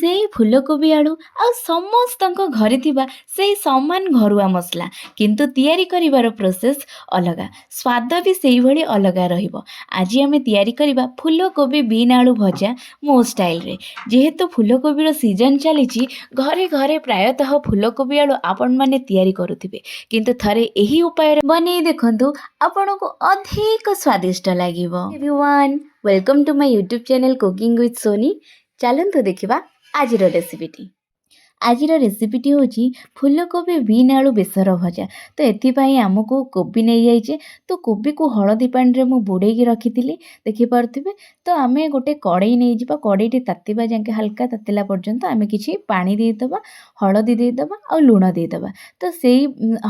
ସେଇ ଫୁଲକୋବି ଆଳୁ ଆଉ ସମସ୍ତଙ୍କ ଘରେ ଥିବା ସେଇ ସମାନ ଘରୁଆ ମସଲା, କିନ୍ତୁ ତିଆରି କରିବାର ପ୍ରୋସେସ୍ ଅଲଗା, ସ୍ୱାଦ ବି ସେଇଭଳି ଅଲଗା ରହିବ। ଆଜି ଆମେ ତିଆରି କରିବା ଫୁଲକୋବି ବିନ୍ ଆଳୁ ଭଜା ମୋ ଷ୍ଟାଇଲରେ। ଯେହେତୁ ଫୁଲକୋବିର ସିଜନ୍ ଚାଲିଛି, ଘରେ ଘରେ ପ୍ରାୟତଃ ଫୁଲକୋବି ଆଳୁ ଆପଣମାନେ ତିଆରି କରୁଥିବେ। କିନ୍ତୁ ଥରେ ଏହି ଉପାୟରେ ବନେଇ ଦେଖନ୍ତୁ, ଆପଣଙ୍କୁ ଅଧିକ ସ୍ୱାଦିଷ୍ଟ ଲାଗିବ। Everyone, welcome to my YouTube channel Cooking with Sony। ଚାଲନ୍ତୁ ଦେଖିବା ଆଜିର ରେସିପିଟି। ଆଜିର ରେସିପିଟି ହେଉଛି ଫୁଲକୋବି ବିନ୍ ଆଳୁ ବେସର ଭଜା। ତ ଏଥିପାଇଁ ଆମକୁ କୋବି ନେଇଯାଇଛେ। ତ କୋବିକୁ ହଳଦୀ ପାଣିରେ ମୁଁ ବୁଡ଼େଇକି ରଖିଥିଲି, ଦେଖିପାରୁଥିବେ। ତ ଆମେ ଗୋଟେ କଡ଼େଇ ନେଇଯିବା। କଡ଼େଇଟି ତାତିବା ଯାକେ, ହାଲକା ତାତିଲା ପର୍ଯ୍ୟନ୍ତ ଆମେ କିଛି ପାଣି ଦେଇଦେବା, ହଳଦୀ ଦେଇଦେବା ଆଉ ଲୁଣ ଦେଇଦେବା। ତ ସେଇ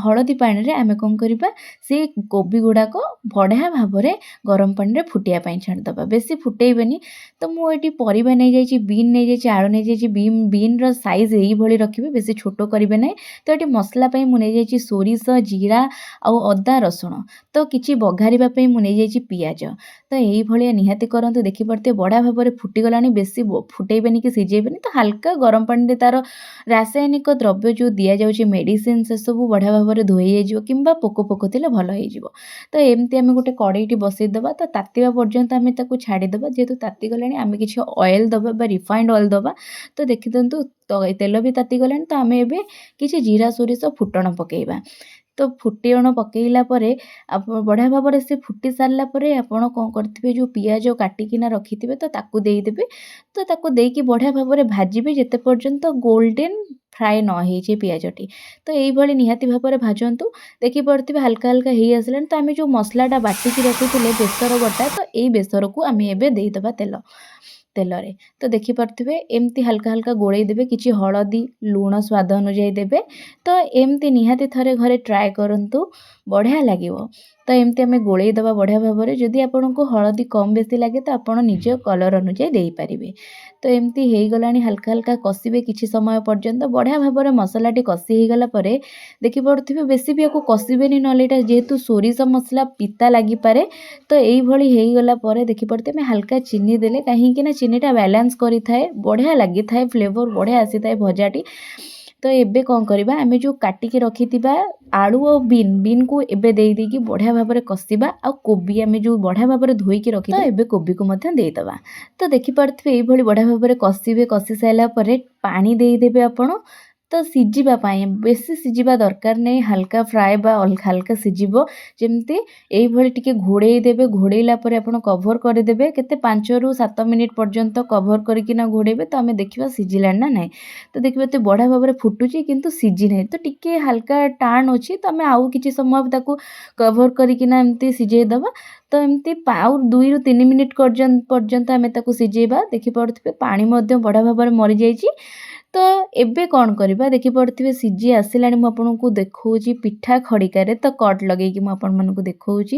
ହଳଦୀ ପାଣିରେ ଆମେ କ'ଣ କରିବା? ସେଇ କୋବି ଗୁଡ଼ାକ ବଢ଼ିଆ ଭାବରେ ଗରମ ପାଣିରେ ଫୁଟିବା ପାଇଁ ଛାଡ଼ିଦେବା। ବେଶୀ ଫୁଟେଇବେନି। ତ ମୁଁ ଏଠି ପରିବା ନେଇଯାଇଛି, ବିନ୍ ନେଇଯାଇଛି, ଆଳୁ ନେଇଯାଇଛି। ବିନ୍ର ସାଇଜ୍ ଏଇଭଳି ରଖିବେ, ବେଶୀ ଛୋଟ କରିବେ ନାହିଁ। ତ ଏଠି ମସଲା ପାଇଁ ମୁଁ ନେଇଯାଇଛି ସୋରିଷ, ଜିରା ଆଉ ଅଦା, ରସୁଣ। ତ କିଛି ବଘାରିବା ପାଇଁ ମୁଁ ନେଇଯାଇଛି ପିଆଜ। ତ ଏଇଭଳିଆ ନିହାତି କରନ୍ତୁ। ଦେଖିପାରୁଥିବେ, ବଢ଼ିଆ ଭାବରେ ଫୁଟିଗଲାଣି। ବେଶୀ ଫୁଟେଇବେନି କି ସିଝେଇବେନି। ତ ହାଲକା ଗରମ ପାଣିରେ ତା'ର ରାସାୟନିକ ଦ୍ରବ୍ୟ ଯେଉଁ ଦିଆଯାଉଛି, ମେଡ଼ିସିନ, ସେସବୁ ବଢ଼ିଆ ଭାବରେ ଧୋଇ ହେଇଯିବ କିମ୍ବା ପୋକ ଫୋକ ଥିଲେ ଭଲ ହେଇଯିବ। ତ ଏମିତି ଆମେ ଗୋଟେ କଡ଼େଇଟି ବସେଇଦେବା। ତ ତାତିବା ପର୍ଯ୍ୟନ୍ତ ଆମେ ତାକୁ ଛାଡ଼ିଦେବା। ଯେହେତୁ ତାତିଗଲାଣି, ଆମେ କିଛି ଅଏଲ୍ ଦେବା ବା ରିଫାଇଣ୍ଡ ଅଏଲ୍ ଦେବା। ତ ଦେଖିଦିଅନ୍ତୁ, ତ ତେଲ ବି ତାତିଗଲାଣି। ତ ଆମେ ଏବେ କିଛି ଜିରା, ସୋରିଷ ଫୁଟଣ ପକାଇବା। ତ ଫୁଟଣ ପକାଇଲା ପରେ ଆପଣ ବଢ଼ିଆ ଭାବରେ ସେ ଫୁଟି ସାରିଲା ପରେ ଆପଣ କ'ଣ କରିଥିବେ? ଯେଉଁ ପିଆଜ କାଟିକିନା ରଖିଥିବେ, ତ ତାକୁ ଦେଇଦେବେ। ତ ତାକୁ ଦେଇକି ବଢ଼ିଆ ଭାବରେ ଭାଜିବେ, ଯେତେ ପର୍ଯ୍ୟନ୍ତ ଗୋଲ୍ଡେନ୍ ଫ୍ରାଏ ନ ହେଇଛି ପିଆଜଟି। ତ ଏଇଭଳି ନିହାତି ଭାବରେ ଭାଜନ୍ତୁ। ଦେଖିପାରୁଥିବେ, ହାଲକା ହାଲକା ହେଇ ଆସିଲାଣି। ତ ଆମେ ଯେଉଁ ମସଲାଟା ବାଟିକି ରଖିଥିଲେ, ବେସର ବଟା, ତ ଏଇ ବେସରକୁ ଆମେ ଏବେ ଦେଇଦେବା ତେଲରେ। ତ ଦେଖିପାରୁଥିବେ, ଏମିତି ହାଲକା ହାଲକା ଗୋଳେଇ ଦେବେ। କିଛି ହଳଦୀ, ଲୁଣ ସ୍ୱାଦ ଅନୁଯାୟୀ ଦେବେ। ତ ଏମିତି ନିହାତି ଥରେ ଘରେ ଟ୍ରାଏ କରନ୍ତୁ, ବଢ଼ିଆ ଲାଗିବ। ତ ଏମିତି ଆମେ ଗୋଳେଇ ଦେବା ବଢ଼ିଆ ଭାବରେ। ଯଦି ଆପଣଙ୍କୁ ହଳଦୀ କମ୍ ବେଶୀ ଲାଗେ, ତ ଆପଣ ନିଜ କଲର୍ ଅନୁଯାୟୀ ଦେଇପାରିବେ। ତ ଏମିତି ହେଇଗଲାଣି। ହାଲକା ହାଲକା କଷିବେ କିଛି ସମୟ ପର୍ଯ୍ୟନ୍ତ। ବଢ଼ିଆ ଭାବରେ ମସଲାଟି କଷି ହେଇଗଲା ପରେ, ଦେଖିପାରୁଥିବେ, ବେଶୀ ବି ୟାକୁ କଷିବେନି, ନହେଲେ ଏଇଟା ଯେହେତୁ ସୋରିଷ ମସଲା, ପିତା ଲାଗିପାରେ। ତ ଏଇଭଳି ହେଇଗଲା ପରେ ଦେଖିପାରୁଥିବେ, ଆମେ ହାଲକା ଚିନି ଦେଲେ, କାହିଁକି ନା ଚିନିଟା ବାଲାନ୍ସ କରିଥାଏ, ବଢ଼ିଆ ଲାଗିଥାଏ, ଫ୍ଲେଭର୍ ବଢ଼ିଆ ଆସିଥାଏ ଭଜାଟି। ତ ଏବେ କ'ଣ କରିବା? ଆମେ ଯେଉଁ କାଟିକି ରଖିଥିବା ଆଳୁ ଆଉ ବିନ୍କୁ ଏବେ ଦେଇ ଦେଇକି ବଢ଼ିଆ ଭାବରେ କଷିବା। ଆଉ କୋବି ଆମେ ଯେଉଁ ବଢ଼ିଆ ଭାବରେ ଧୋଇକି ରଖିଥିବା, ଏବେ କୋବିକୁ ମଧ୍ୟ ଦେଇଦେବା। ତ ଦେଖିପାରୁଥିବେ, ଏଇଭଳି ବଢ଼ିଆ ଭାବରେ କଷିବେ। କଷି ସାରିଲା ପରେ ପାଣି ଦେଇଦେବେ ଆପଣ। ତ ସିଝିବା ପାଇଁ ବେଶୀ ସିଝିବା ଦରକାର ନାହିଁ, ହାଲକା ଫ୍ରାଏ ବା ହାଲକା ସିଝିବ ଯେମିତି, ଏଇଭଳି ଟିକେ ଘୋଡ଼େଇ ଦେବେ। ଘୋଡ଼େଇଲା ପରେ ଆପଣ କଭର୍ କରିଦେବେ। କେତେ 5ରୁ 7 ମିନିଟ୍ ପର୍ଯ୍ୟନ୍ତ କଭର୍ କରିକିନା ଘୋଡ଼େଇବେ। ତ ଆମେ ଦେଖିବା ସିଝିଲାଣି ନା ନାହିଁ। ତ ଦେଖିବା, ଏତେ ବଢ଼ିଆ ଭାବରେ ଫୁଟୁଛି କିନ୍ତୁ ସିଝି ନାହିଁ। ତ ଟିକେ ହାଲକା ଟାଣ ଅଛି। ତ ଆମେ ଆଉ କିଛି ସମୟ ତାକୁ କଭର୍ କରିକିନା ଏମିତି ସିଝେଇ ଦେବା। ତ ଏମିତି ଆଉ 2ରୁ 3 ମିନିଟ୍ ପର୍ଯ୍ୟନ୍ତ ଆମେ ତାକୁ ସିଝେଇବା। ଦେଖିପାରୁଥିବେ, ପାଣି ମଧ୍ୟ ବଢ଼ିଆ ଭାବରେ ମରିଯାଇଛି। ତ ଏବେ କ'ଣ କରିବା? ଦେଖିପାରୁଥିବେ, ସିଝି ଆସିଲାଣି। ମୁଁ ଆପଣଙ୍କୁ ଦେଖାଉଛି ପିଠା ଖଡ଼ିକାରେ, ତ କଟ୍ ଲଗେଇକି ମୁଁ ଆପଣମାନଙ୍କୁ ଦେଖାଉଛି।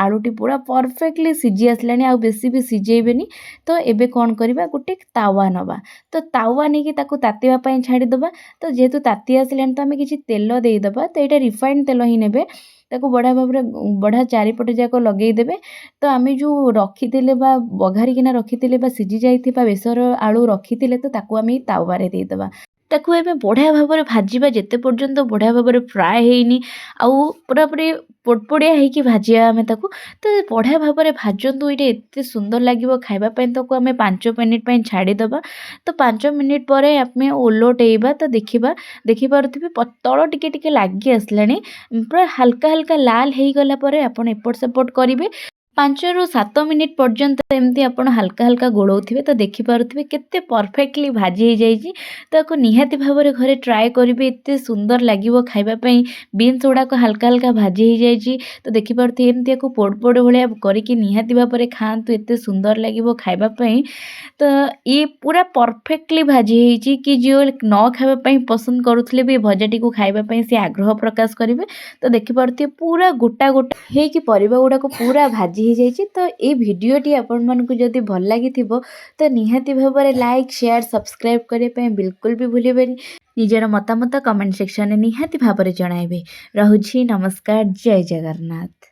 ଆଳୁଟି ପୁରା ପରଫେକ୍ଟଲି ସିଝି ଆସିଲାଣି, ଆଉ ବେଶୀ ବି ସିଝେଇବେନି। ତ ଏବେ କ'ଣ କରିବା? ଗୋଟେ ତାୱା ନେବା। ତ ତାୱା ନେଇକି ତାକୁ ତାତିବା ପାଇଁ ଛାଡ଼ିଦେବା। ତ ଯେହେତୁ ତାତି ଆସିଲାଣି, ତ ଆମେ କିଛି ତେଲ ଦେଇଦେବା। ତ ଏଇଟା ରିଫାଇଣ୍ଡ ତେଲ ହିଁ ନେବେ। ତାକୁ ବଢ଼ିଆ ଭାବରେ ବଢ଼ିଆ ଚାରିପଟେ ଯାକ ଲଗେଇଦେବେ। ତ ଆମେ ଯେଉଁ ରଖିଥିଲେ ବା ବଘାରିକିନା ରଖିଥିଲେ ବା ସିଝି ଯାଇଥିବା ବେସର ଆଳୁ ରଖିଥିଲେ, ତ ତାକୁ ଆମେ ତାୱାରେ ଦେଇଦେବା। ତାକୁ ଏବେ ବଢ଼ିଆ ଭାବରେ ଭାଜିବା, ଯେତେ ପର୍ଯ୍ୟନ୍ତ ବଢ଼ିଆ ଭାବରେ ଫ୍ରାଏ ହେଇନି ଆଉ ପୁରାପୁରି ପୋଡ଼ପୋଡ଼ିଆ ହେଇକି ଭାଜିବା ଆମେ ତାକୁ। ତ ବଢ଼ିଆ ଭାବରେ ଭାଜନ୍ତୁ, ଏଇଟା ଏତେ ସୁନ୍ଦର ଲାଗିବ ଖାଇବା ପାଇଁ। ତାକୁ ଆମେ 5 ମିନିଟ୍ ପାଇଁ ଛାଡ଼ିଦେବା। ତ 5 ମିନିଟ୍ ପରେ ଆମେ ଓଲଟେଇବା। ତ ଦେଖିବା, ଦେଖିପାରୁଥିବେ, ତଳ ଟିକେ ଟିକେ ଲାଗି ଆସିଲାଣି। ପୁରା ହାଲକା ହାଲକା ଲାଲ ହେଇଗଲା ପରେ ଆପଣ ଏପଟ ସେପଟ କରିବେ। 5ରୁ 7 ମିନିଟ୍ ପର୍ଯ୍ୟନ୍ତ ଏମିତି ଆପଣ ହାଲକା ହାଲକା ଗୋଳଉଥିବେ। ତ ଦେଖିପାରୁଥିବେ, କେତେ ପରଫେକ୍ଟଲି ଭାଜି ହେଇଯାଇଛି। ତାକୁ ନିହାତି ଭାବରେ ଘରେ ଟ୍ରାଏ କରିବେ, ଏତେ ସୁନ୍ଦର ଲାଗିବ ଖାଇବା ପାଇଁ। ବିନ୍ସ ଗୁଡ଼ାକ ହାଲକା ହାଲକା ଭାଜି ହେଇଯାଇଛି। ତ ଦେଖିପାରୁଥିବେ, ଏମିତି ୟାକୁ ପୋଡ଼ ପୋଡ଼ ଭଳିଆ କରିକି ନିହାତି ଭାବରେ ଖାଆନ୍ତୁ, ଏତେ ସୁନ୍ଦର ଲାଗିବ ଖାଇବା ପାଇଁ। ତ ଇଏ ପୁରା ପରଫେକ୍ଟଲି ଭାଜି ହେଇଛି କି ଯିଏ ନ ଖାଇବା ପାଇଁ ପସନ୍ଦ କରୁଥିଲେ ବି ଏ ଭଜାଟିକୁ ଖାଇବା ପାଇଁ ସେ ଆଗ୍ରହ ପ୍ରକାଶ କରିବେ। ତ ଦେଖିପାରୁଥିବେ, ପୁରା ଗୋଟା ଗୋଟା ହେଇକି ପରିବା ଗୁଡ଼ାକ ପୁରା ଭାଜି ହେଇଯାଇଛି। ତ ଏଇ ଭିଡ଼ିଓଟି ଆପଣମାନଙ୍କୁ ଯଦି ଭଲ ଲାଗିଥିବ, ତ ନିହାତି ଭାବରେ ଲାଇକ୍, ସେୟାର, ସବସ୍କ୍ରାଇବ୍ କରିବା ପାଇଁ ବିଲକୁଲ ବି ଭୁଲିବେନି। ନିଜର ମତାମତ କମେଣ୍ଟ ସେକ୍ସନରେ ନିହାତି ଭାବରେ ଜଣାଇବେ। ରହୁଛି, ନମସ୍କାର, ଜୟ ଜଗନ୍ନାଥ।